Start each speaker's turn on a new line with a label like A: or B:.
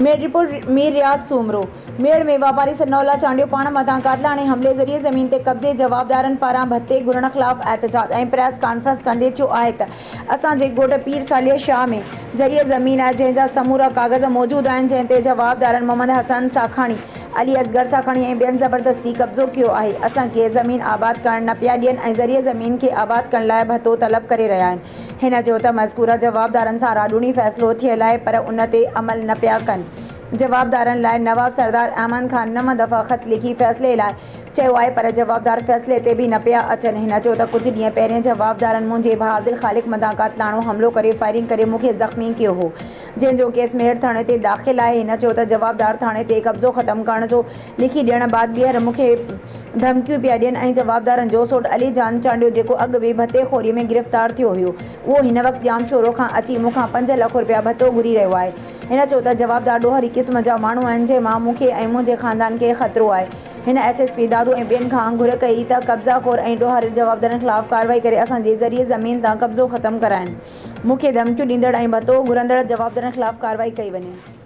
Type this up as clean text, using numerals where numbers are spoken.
A: ميڙ رپورٽ، مير رياض سومرو، ميڙ ۾ واپاري سنولا چانڊيو پاڻ مٿان قاتلاڻي حملي ذريعي زمين تي قبضي جوابدارن پاران ڀتي گهرڻ خلاف احتجاج ۽ پريس ڪانفرنس ڪندي چيو آهي ته اسان جي ڳوٺ پير صالح شاهه ۾ ذريعي زمين آهي جنهن جا سمورا ڪاغذ موجود آهن جنهن تي جوابدارن محمد حسن ساکاڻي، علي اصغر ساکاڻي ۽ ٻين زبردستي قبضو ڪيو آهي اسان کي زمين آباد ڪرڻ نه پيا ڏين ۽ ذريعي زمين کي آباد ڪرڻ لاء ڀتو طلب ڪري رهيا آهن. هن چيو ته مذڪوره جوابدارن سان راڄوڻي فيصلو ٿيل آهي پر ان تي عمل نه پيا ڪن. جوابدارن لاء نواب سردار احمد خان نو دفعا خط لکي فيصلي لاء چيو آهي پر جوابدار فيصلي تي به نه پيا اچن. هن چيو ته ڪجهه ڏينهن پهرين جوابدارن منهنجي ڀاء عبدالخالق مٿان قاتلاڻو حملو ڪري فائرنگ ڪري مون کي زخمي ڪيو هو جنهن جو ڪيس ميهڙ ٿاڻي تي داخل آهي. هن چيو ته جوابدار ٿاڻي تي قبضو ختم ڪرڻ جو لکي ڏيڻ بعد ٻيهر مون کي ڌمڪيون پيا ڏين ۽ جوابدارن جو سوٽ علي جان چانڊيو جيڪو اڳ به ڀتي خوري ۾ گرفتار ٿيو هيو اهو هن وقت ڄامشورو کان اچي مون کان پنج لک رپيا ڀتو گهري رهيو آهي. هن چيو ته جوابدار ڏوهاري قسم جا ماڻهو آهن جنهن مان مون کي ۽ منهنجي خاندان کي خطرو آهي. هن ايس ايس پي دادو ۽ ٻين کان گهر ڪئي ته قبضا خور ۽ ڏوهاري جوابدارن خلاف ڪارروائي ڪري اسان جي زرعي زمين تان قبضو ختم ڪرائين. مون کي ڌمڪيون ڏيندڙ ۽ ڀتو گهرندڙ جوابدارن خلاف ڪارروائي ڪئي وڃي.